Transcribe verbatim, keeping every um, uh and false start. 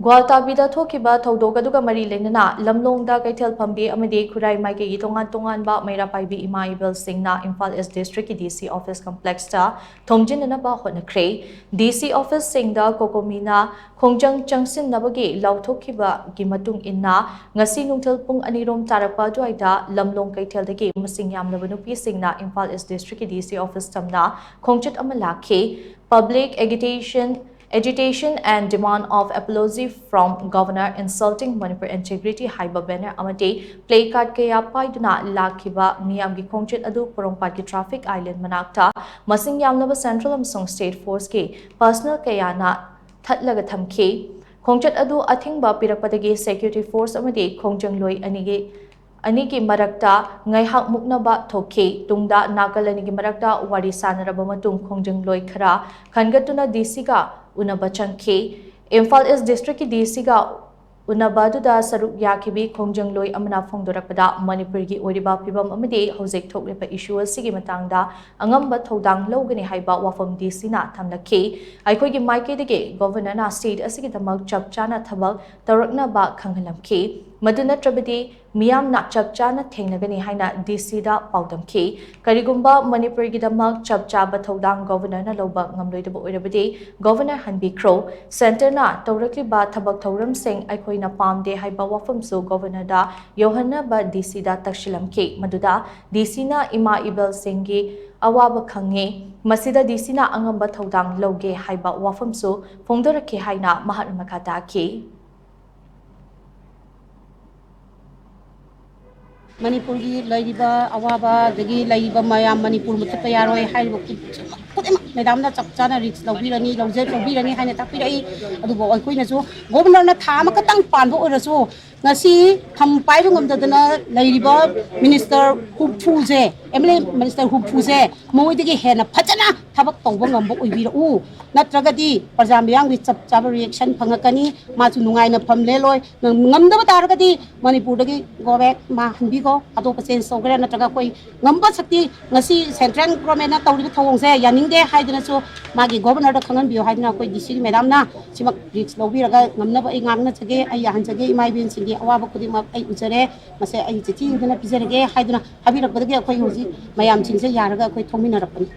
ꯒ꯭ꯋꯥꯜꯇꯥꯕꯤꯗ ꯊꯣꯛꯈꯤꯕ ꯊꯧꯗꯣꯛ ꯑꯗꯨꯒ ꯃꯔꯤ ꯂꯩꯅꯅ ꯂꯝꯂꯣꯡꯗ ꯀꯩꯊꯦꯜ ꯐꯝꯕꯤ ꯑꯃꯗꯤ ꯈꯨꯔꯥꯏ ꯃꯥꯏꯀꯩꯒꯤ ꯇꯣꯉꯥꯟ ꯇꯣꯉꯥꯟꯕ ꯃꯩꯔꯥ ꯄꯥꯏꯕꯤ ꯏꯃꯥ ꯏꯕꯦꯜꯁꯤꯡꯅ ꯏꯝꯐꯥꯜ ꯏꯁ ꯗꯤꯁꯇ꯭ꯔꯤꯛꯀꯤ ꯗꯤ ꯁꯤ ꯑꯣꯐꯤꯁ ꯀꯝꯄ꯭ꯂꯦꯛꯁꯇ ꯊꯣꯝꯖꯤꯟꯅꯅꯕ ꯍꯣꯠꯅꯈ꯭ꯔꯦ꯫ ꯗꯤ ꯁꯤ ꯑꯣꯐꯤꯁꯁꯤꯡꯗ ꯀꯣꯀꯣꯃꯤꯅ ꯈꯣꯡꯖꯪ ꯆꯪꯁꯤꯟꯅꯕꯒꯤ ꯂꯥꯎꯊꯣꯛꯈꯤꯕꯒꯤ ꯃꯇꯨꯡ ꯏꯟꯅ ꯉꯁꯤ ꯅꯨꯡꯊꯤꯜ ꯄꯨꯡ ꯑꯅꯤꯔꯣꯝ ꯇꯥꯔꯛꯄ ꯑꯗꯨꯋꯥꯏꯗ ꯂꯝꯂꯣꯡ ꯀꯩꯊꯦꯜꯗꯒꯤ ꯃꯁꯤꯡ ꯌꯥꯝꯂꯕ ꯅꯨꯄꯤꯁꯤꯡꯅ ꯏꯝꯐꯥꯜ ꯏꯁ ꯗꯤꯁꯇ꯭ꯔꯤꯛꯀꯤ ꯗꯤ ꯁꯤ ꯑꯣꯐꯤꯁ ꯇꯝꯅ ꯈꯣꯡꯆꯠ ꯑꯃ ꯂꯥꯛꯈꯤ꯫ Public agitation, agitation and demand of apology from Governor insulting Manipur integrity ꯍꯥꯏꯕ ꯕꯦꯅꯔ ꯑꯃꯗꯤ ꯄ꯭ꯂꯦ ꯀꯥꯔꯗ ꯀꯌꯥ ꯄꯥꯏꯗꯨꯅ ꯂꯥꯛꯈꯤꯕ ꯃꯤꯌꯥꯝꯒꯤ ꯈꯣꯡꯆꯠ ꯑꯗꯨ ꯄꯣꯔꯣꯝꯄꯥꯠꯀꯤ ꯇ꯭ꯔꯥꯐꯤꯛ ꯑꯥꯏꯂꯦꯟ ꯃꯅꯥꯛꯇ ꯃꯁꯤꯡ ꯌꯥꯝꯂꯕ ꯁꯦꯟꯇ꯭ꯔꯦꯜ ꯑꯃꯁꯨꯡ ꯁ꯭ꯇꯦꯠ ꯐꯣꯔꯁꯀꯤ ꯄꯔꯁꯅꯦꯜ ꯀꯌꯥꯅ ꯊꯠꯂꯒ ꯊꯝꯈꯤ꯫ ꯈꯣꯡꯆꯠ ꯑꯗꯨ ꯑꯊꯤꯡꯕ ꯄꯤꯔꯛꯄꯗꯒꯤ ꯁꯦꯀ꯭ꯌꯨꯔꯤꯇꯤ ꯐꯣꯔꯁ ꯑꯃꯗꯤ ꯈꯣꯡꯖꯪꯂꯣꯏ ꯑꯅꯤꯒꯤ ꯑꯅꯤꯒꯤ ꯃꯔꯛꯇ ꯉꯥꯏꯍꯥꯛ ꯃꯨꯛꯅꯕ ꯊꯣꯛꯈꯤ꯫ ꯇꯨꯡꯗ ꯅꯥꯀꯜ ꯑꯅꯤꯒꯤ ꯃꯔꯛꯇ ꯋꯥꯔꯤ ꯁꯥꯟꯅꯔꯕ ꯃꯇꯨꯡ ꯈꯣꯡꯖꯪꯂꯣꯏ ꯈꯔ ꯈꯟꯒꯠꯇꯨꯅ ꯗꯤ ꯁꯤꯒ ꯎꯅꯕ ꯆꯪꯈꯤ꯫ ꯏꯝꯐꯥꯜ ꯏꯁ ꯗꯤꯁꯇ꯭ꯔꯤꯛꯀꯤ ꯗꯤ ꯁꯤꯒ ꯎꯅꯕ ꯑꯗꯨꯗ ꯁꯔꯨꯛ ꯌꯥꯈꯤꯕꯤ ꯈꯣꯡꯖꯪꯂꯣꯏ ꯑꯃꯅ ꯐꯣꯡꯗꯣꯔꯛꯄꯗ, ꯃꯅꯤꯄꯨꯔꯒꯤ ꯑꯣꯏꯔꯤꯕ ꯐꯤꯕꯝ ꯑꯃꯗꯤ ꯍꯧꯖꯤꯛ ꯊꯣꯛꯂꯤꯕ ꯏꯁꯨ ꯑꯁꯤꯒꯤ ꯃꯇꯥꯡꯗ ꯑꯉꯝꯕ ꯊꯧꯗꯥꯡ ꯂꯧꯒꯅꯤ ꯍꯥꯏꯕ ꯋꯥꯐꯝ ꯗꯤ ꯁꯤꯅ ꯊꯝꯂꯛꯈꯤ꯫ ꯑꯩꯈꯣꯏꯒꯤ ꯃꯥꯏꯀꯩꯗꯒꯤ ꯒꯣꯚꯔꯅꯔꯅ ꯁ꯭ꯇꯦꯠ ꯑꯁꯤꯒꯤꯗꯃꯛ ꯆꯞ ꯆꯥꯅ ꯊꯕꯛ ꯇꯧꯔꯛꯅꯕ ꯈꯪꯍꯜꯂꯝꯈꯤ꯫ ꯃꯗꯨ ꯅꯠꯇ꯭ꯔꯕꯗꯤ ꯃꯤꯌꯥꯝꯅ ꯆꯞ ꯆꯥꯅ ꯊꯦꯡꯅꯒꯅꯤ ꯍꯥꯏꯅ ꯗꯤ ꯁꯤꯗ ꯄꯥꯎꯗꯝꯈꯤ꯫ ꯀꯔꯤꯒꯨꯝꯕ ꯃꯅꯤꯄꯨꯔꯒꯤꯗꯃꯛ ꯆꯞ ꯆꯥꯕ ꯊꯧꯗꯥꯡ ꯒꯣꯚꯔꯅꯔꯅ ꯂꯧꯕ ꯉꯝꯂꯣꯏꯗꯕ ꯑꯣꯏꯔꯕꯗꯤ, ꯒꯣꯚꯔꯅꯔ ꯍꯟꯕꯤꯈ꯭ꯔꯣ꯫ ꯁꯦꯟꯇꯔꯅ ꯇꯧꯔꯛꯂꯤꯕ ꯊꯕꯛ ꯊꯧꯔꯝꯁꯤꯡ ꯑꯩꯈꯣꯏꯅ ꯄꯥꯝꯗꯦ ꯍꯥꯏꯕ ꯋꯥꯐꯝꯁꯨ ꯒꯣꯚꯔꯅꯔꯗ ꯌꯧꯍꯟꯅꯕ ꯗꯤ ꯁꯤꯗ ꯇꯛꯁꯤꯜꯂꯝꯈꯤ꯫ ꯃꯗꯨꯗ ꯗꯤ ꯁꯤꯅ ꯏꯃꯥ ꯏꯕꯦꯜꯁꯤꯡꯒꯤ ꯑꯋꯥꯕ ꯈꯪꯉꯤ꯫ ꯃꯁꯤꯗ ꯗꯤ ꯁꯤꯅ ꯑꯉꯝꯕ ꯊꯧꯗꯥꯡ ꯂꯧꯒꯦ ꯍꯥꯏꯕ ꯋꯥꯐꯝꯁꯨ ꯐꯣꯡꯗꯣꯔꯛꯈꯤ ꯍꯥꯏꯅ ꯃꯍꯥꯛꯅ ꯃꯈꯥ ꯇꯥꯈꯤ꯫ ꯃꯅꯤꯄꯨꯔꯒꯤ ꯂꯩꯔꯤꯕ ꯑꯋꯥꯕ, ꯑꯗꯒꯤ ꯂꯩꯔꯤꯕ ꯃꯌꯥꯝ, ꯃꯅꯤꯄꯨꯔ ꯃꯨꯠꯊꯠꯄ ꯌꯥꯔꯣꯏ ꯍꯥꯏꯔꯤꯕ ꯈꯨꯗꯤꯡꯃꯛ ꯃꯦꯗꯥꯝꯅ ꯆꯞ ꯆꯥꯅ ꯔꯤꯛꯁ ꯂꯧꯕꯤꯔꯅꯤ, ꯂꯧꯖ-, ꯂꯧꯕꯤꯔꯅꯤ ꯍꯥꯏꯅ ꯇꯥꯛꯄꯤꯔꯛꯏ꯫ ꯑꯗꯨꯕꯨ ꯑꯩꯈꯣꯏꯅꯁꯨ ꯒꯣꯚꯔꯅꯔꯅ ꯊꯥ ꯑꯃꯈꯛꯇꯪ ꯄꯥꯟꯕ ꯑꯣꯏꯔꯁꯨ, ꯉꯁꯤ ꯐꯝ ꯄꯥꯏꯕ ꯉꯝꯗꯗꯅ ꯂꯩꯔꯤꯕ ꯃꯤꯅꯤꯁꯇꯔ ꯍꯨꯝꯐꯨꯁꯦ, ꯑꯦꯝ ꯑꯦꯜ ꯑꯦ ꯃꯤꯅꯤꯁꯇꯔ ꯍꯨꯝꯐꯨꯁꯦ ꯃꯣꯏꯗꯒꯤ ꯍꯦꯟꯅ ꯐꯖꯅ ꯊꯕꯛ ꯇꯧꯕ ꯉꯝꯕ ꯑꯣꯏꯕꯤꯔꯛꯎ꯫ ꯅꯠꯇ꯭ꯔꯒꯗꯤ ꯄ꯭ꯔꯖꯥ ꯃꯤꯌꯥꯝꯒꯤ ꯆꯞ ꯆꯥꯕ ꯔꯤꯌꯦꯛꯁꯟ ꯐꯪꯉꯛꯀꯅꯤ꯫ ꯃꯥꯁꯨ ꯅꯨꯡꯉꯥꯏꯅ ꯐꯝ ꯂꯦꯜꯂꯣꯏ꯫ ꯉꯝ-, ꯉꯝꯗꯕ ꯇꯥꯔꯒꯗꯤ ꯃꯅꯤꯄꯨꯔꯗꯒꯤ ꯒꯣ ꯕꯦꯛ ꯃꯥ ꯍꯟꯕꯤꯈꯣ, ꯑꯇꯣꯞꯄ ꯆꯦꯟꯖ ꯇꯧꯒꯦꯔꯥ, ꯅꯠꯇ꯭ꯔꯒ ꯑꯩꯈꯣꯏ ꯉꯝꯕ ꯁꯛꯇꯤ ꯉꯁꯤ ꯁꯦꯟꯇ꯭ꯔꯦꯜ ꯒꯣꯔꯃꯦꯟꯅ ꯇꯧꯔꯤꯕ ꯊꯧꯑꯣꯡꯁꯦ ꯌꯥꯅꯤꯡꯗꯦ ꯍꯥꯏꯗꯨꯅꯁꯨ ꯃꯥꯒꯤ ꯒꯣꯕꯔꯅꯔꯗ ꯈꯪꯍꯟꯕꯤꯌꯨ ꯍꯥꯏꯗꯨꯅ ꯑꯩꯈꯣꯏ ꯗꯤ ꯁꯤꯒꯤ ꯃꯦꯗꯥꯝꯅ ꯁꯤꯃꯛ ꯔꯤꯛꯁ ꯂꯧꯕꯤꯔꯒ ꯉꯝꯅꯕ ꯑꯩ ꯉꯥꯡꯅꯖꯒꯦ, ꯑꯩ ꯌꯥꯍꯟꯖꯒꯦ꯫ ꯏꯃꯥ ꯏꯕꯦꯟꯁꯤꯡꯒꯤ ꯑꯋꯥꯕ ꯈꯨꯗꯤꯡꯃꯛ ꯑꯩ ꯎꯖꯔꯦ, ꯃꯁꯦ ꯑꯩ ꯆꯤꯊꯤ ꯏꯗꯨꯅ ꯄꯤꯖꯔꯒꯦ ꯍꯥꯏꯗꯨꯅ ꯍꯥꯏꯕꯤꯔꯛꯄꯗꯒꯤ ꯑꯩꯈꯣꯏ ꯍꯧꯖꯤꯛ ꯃꯌꯥꯝꯁꯤꯡꯁꯦ ꯌꯥꯔꯒ ꯑꯩꯈꯣꯏ ꯊꯣꯛꯃꯤꯟꯅꯔꯛꯄꯅꯤ꯫